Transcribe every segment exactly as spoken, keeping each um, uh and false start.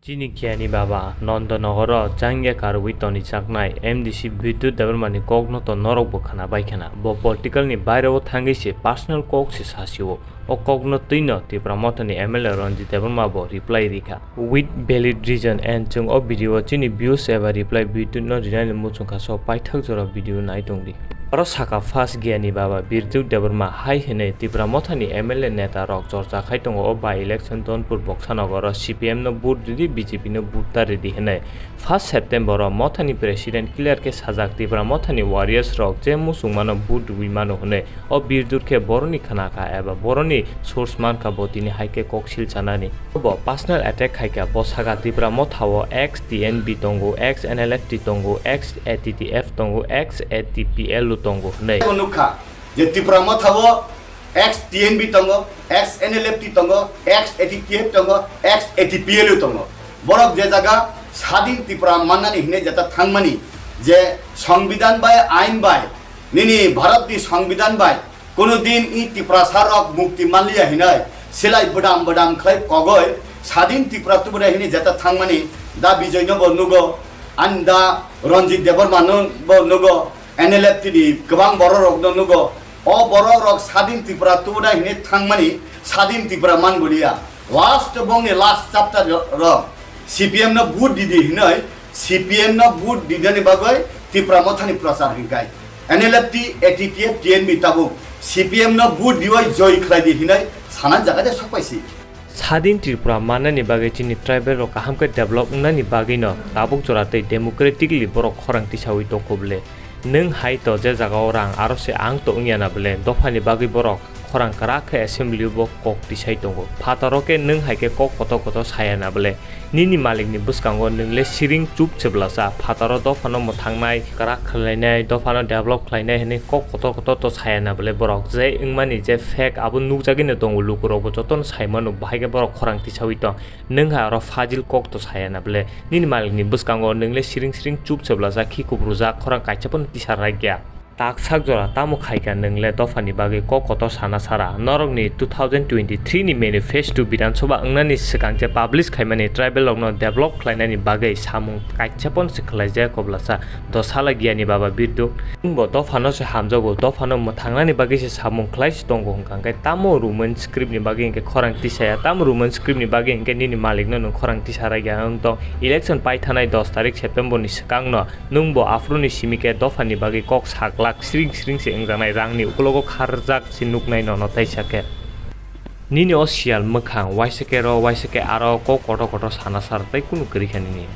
Chini Giyani Baba Nondonogoro jangya karwi tonijaknai M D C Bidyut Debbarmani kokno to norokbo khwnabai khwna. Bo political ni baireo thangwi se personal kok se sasio. O kokno twino Tipra Mothani M L A Ranjit Debbarma bo reply rikha. With valid reason and chwng o video o chini views eba reply Bidyut no rinani muchungkha, so paithak jora video nai tongdi. Oro saka first Giyani Baba Bidyut Debbarma hai hwnwi Tipra Mothani M L A neta rok chorcha khai tongo o by election Donpur Boksanogoro C P M no vote ridi, B J P no vote ta ridi hwnwi. First September o Mothani president clear khe sajak Tipra Mothani warriors rok je muchungmano vote rwi mano hwnwi. O Bidyut khe boroni khwnakha eba boroni source mankha bo tini hai khe kok silchanani. Bo personal attack khaikha, bo saka Tipra Mothao ex T N B tongo, ex N L F T tongo, ex A T T F tongo, ex A T P L tongo hwnwi. Bo nukha je Tipra Mothao ex T N B tongo, ex N L F T tongo, ex A T T F tongo, ex A T P L tongo. Borok je jaga sadin Tipra mannani hwnwi jeta thangmani je Songbidan bai ain bai nini Bharat ni Songbidan bai Kono din i Tiprasa rok mukti manliya hinai, silai bwdam bwdam khlai kogoi, sadin Tripura tubunai hini jeta thangmani da Bijoy no bo nugo, ani da Ranjit Debbarma no bo nugo, N L F T ni kwbang borok rok no nugo. O borok rok sadin Tripura tubunai hini thangmani sadin Tripura man boliya. Last bongni last chapter ro C P M no vote didi hinoi, C P M no vote didani bagoi Tipra Mothani prochar hinkai. N L F T, A T T F, T N B tabuk C P M no vote diwai joi khlai di hinoi sana jaga de sokpai si. Sadin Tripura mannani bagwi chini tribal rok kaham khe develop wngnani bagwi no tabuk jora tei democratically borok khorang tisawi tongkho bwle. Nwng hai to je jagao rang aro se ang to wngya na bwle, dophani bagwi borok khorang kwrak khe assembly o bo kok tisai tongo. Phataro khe nwng hai khe kok kotor kotor saya na bwle, nini malikni bwskango nwng le siring chup se bwlasa. Phataro dophano mwthangnai, kwrak khlainai, dophano develop khlainai hwnwi kok kotor kotor to saya na bwle borok. Je wngmani je fact abo nukjagwi no tongo, lukurokbo jotono sai mano, bahai khe borok khorang tisawi tong. Nwng hai oro fajil kok to saya na bwle, nini malikni bwskango nwng le siring siring chup se bwlasa, khi kubrujak, khorang kaisa phano tisa raikya. Tak sak jora tamo khaikha nwng le dophani bagwi kok kotor sana sara? Norokni two thousand twenty-three ni manifesto Bidhan Sabha wngnani swkang je publish khaimani tribal rokno develop khlainani bagwi samung kaisa phano se khlaijak koblasa. Dosala Giyani Baba Birduk. Nwng bo dophano se hamjago, dophano mwthangnani bagwi se samung khlai se tongo hwnkha khe tamo Roman script ni bagwi hwnkhe khorang tisaya, tamo Roman script ni bagwi hwnkhe nini malikno nwng khorang tisa raikha wng tong. Election paithanai dos tarik September ni swkangno nwng bo aphuru ni simi khe dophani bagwi kok sak lak siring siring se wngjaknai, rangni ukologo kharjak se nuknai nono taisa khe. Nini o siyal mwkhang, waisa khe ro, waisa khe aro kok kotor kotor sana sar tei kunu kwrwi kha nini.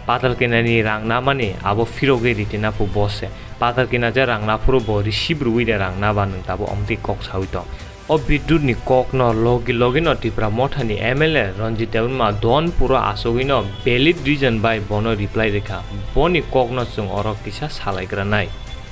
Patal kinani rang namani abo phirogwi riti naphu bo se. Patal kina je rang naphuru bo receive rwui de rang naba nwng tabo omtwi kok saui tong. O Birduk ni kok no logi logi no Tipra Mothani M L A Ranjit Debbarma Donpuro achugwi no valid reason bai bono reply rikha. Boni kok no chwng oro kisa salaigra nai.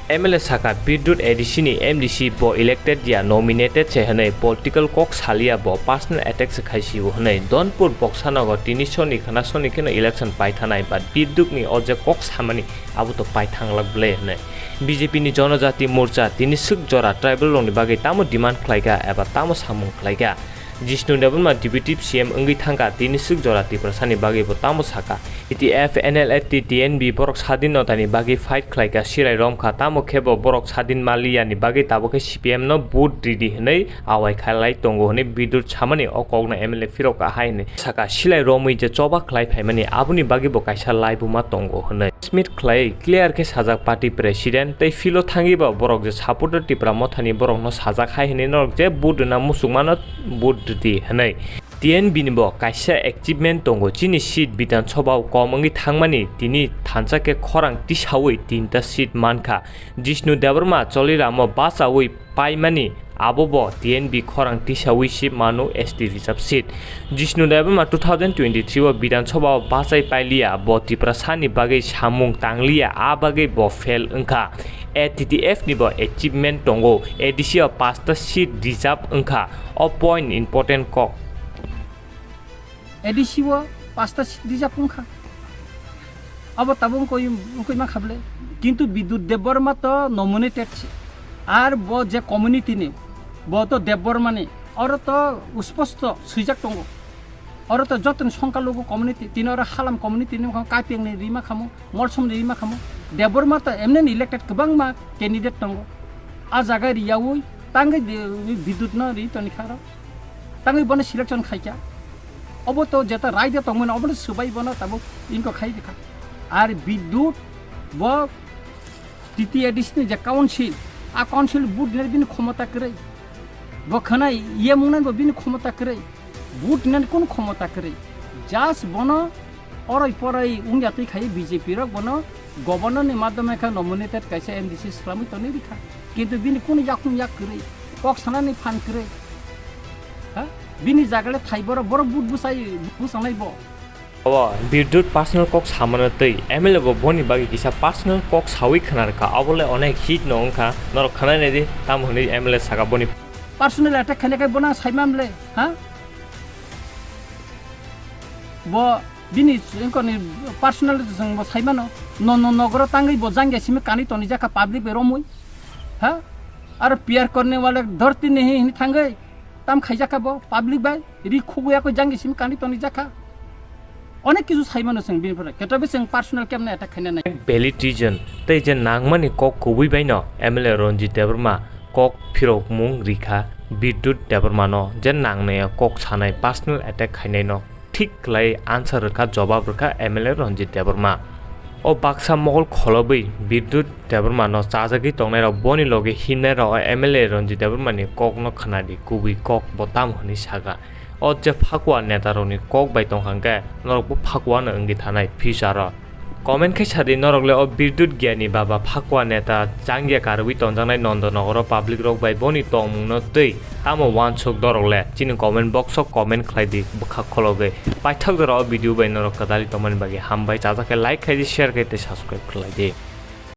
M L A saka Birduk A D C ni M D C bo elected ya, nominated se hwnwi political kok saliya, bo personal attack se khai sio hwnwi. Donpur Boksanogo tini soni khana soni kheno election paithanai, but Birduk ni o je kok samani abo to paithanglak ble hwnwi. B J P ni Jonojati Morcha tini swk jora tribal rokni bagwi tamo demand khlaikha eba tamo samung khlaikha? Jishnu Debbarma Deputy C M wngwi thangkha, tini swk jora Tiprasani bagwi bo tamo sakha? T T F, N L F T, T N B borok sadinotani bagwi fight khlaikha, silai romkha, tamo khe bo borok sadin maliyani bagwi tabuk khe C P M no vote ridi hwnwi awai khalai tongo hwnwi Birduk samani o kokno M L A phirok ahai hwnwi sakha. Silai romwi je choba khlai phaimani aboni bagwi bo kaisa laibuma tongo hwnwi. Press meet khlai clear khe sajak party president tei field o thangwi ba borok je supporter Tipra Mothani borokno sajak hai hwnwi norok je vote rwna muchungmano vote rwdi hwnwi. T N B ni bo kaisa achievement tongo, chini seat Bidhan Sabha o kom wngwi thangmani tini thansa khe khorang tisaui tinta seat mankha. Jishnu Debbarma Choliramo bachaui paimani abo bo T N B khorang tisaui si manu S T reserve seat. Jishnu Debbarma two thousand twenty-three o Bidhan Sabha o bachai pailiya, bo Tiprasani bagwi samung tangliya, a bagwi bo fail wngkha. A T T F ni bo achievement tongo, A D C o pasta seat reserve wngkha, o point important kok. A D C o pasta seat reserve wngkha. Abo tabuk wngkoi, wngkoi ma kha bwle. Kintu Bidyut Debbarma to nominated se. Ar bo je community ni, bo to Debbarma ni, oro to usposto swijak tongo. Oro to jotoni songkha lugu community, tini oro halam community ni wngkha Kapeng ni rima khamu, Molsom ni rima khamu. Debbarma to M N A ni elected kwbangma candidate tongo. A jaga riyaui tangwi di-, Bidyut no ri toni kha ro. Tangwi bono selection khaikha. Obo to jeta raida tongmani obo no swbai bono tabuk inko khai rikha. Ar Bidyut bo T T A D C ni je council, a council vote rinani bini khomota kwrwi. Bo khwnai ye mungnani bo bini khomota kwrwi. Vote rinani kunu khomota kwrwi. Just bono oroi poroi wngya twi khai B J P rok bono governor ni madhyome khe nominated kaisa M D C swlamwi tonwi rikha. Kintu bini kunu yakung yak kwrwi, kok sanani phan kwrwi. Ha? Bini jagale thai borok, borok vote bwsai, bwsanai bo. O Bidyut personal kok samano twi M L A bo boni bagwi kisa personal kok sawi khna rwkha, obo le onek hit no wngkha, norok khna naidi, tamo hwnwi M L A saka boni. Personal attack khaina khe bono saimam le, ha? Bo bini wngkoni personal jwng bo saimano, no, no, nogoro tangwi bo jangya simi kanwi toni jakha public bai romwi, ha? Aro pyar karne wale dhorti nahi hini thangwi tam khaijakha bo public bai. Ri khugwi yakwi janggi simi kanwi toni jakha. Onek kisu saimano chwng bini pore. Ketobe chwng personal kemne attack khaina nai. Belly treason tei je nangmani kok kubui baino M L A Ranjit Debbarma kok phirokmung rikha Bidyut Debbarmano je nangnaya kok sanai personal attack khainaino thik khlai answer rwkha, jobab rwkha M L A Ranjit Debbarma. O baksa mokol kholobwi Bidyut Debbarmano chajagwi tongnairok boni loge himnairok o M L A Ranjit Debbarmani kokno khnadi, kubui kok bo tamo hwnwi saka. O je phakua netarokni kok bai tongkha hwnkhe norokbo phakuano wngwi thanai future-o. Comment khe sadi norok le o Bidyut Gyani baba phakua neta changya karwi tonjaknai Nondonogoro public rok bai boni tongmungno twi tamo uansuk norok le chini comment box-o comment khlai di bwkhak khologwi. Paithak jora o video bai norok kwdali tongmani bagwi hambai, chajak khe like khai di, share khai tei subscribe khlai di.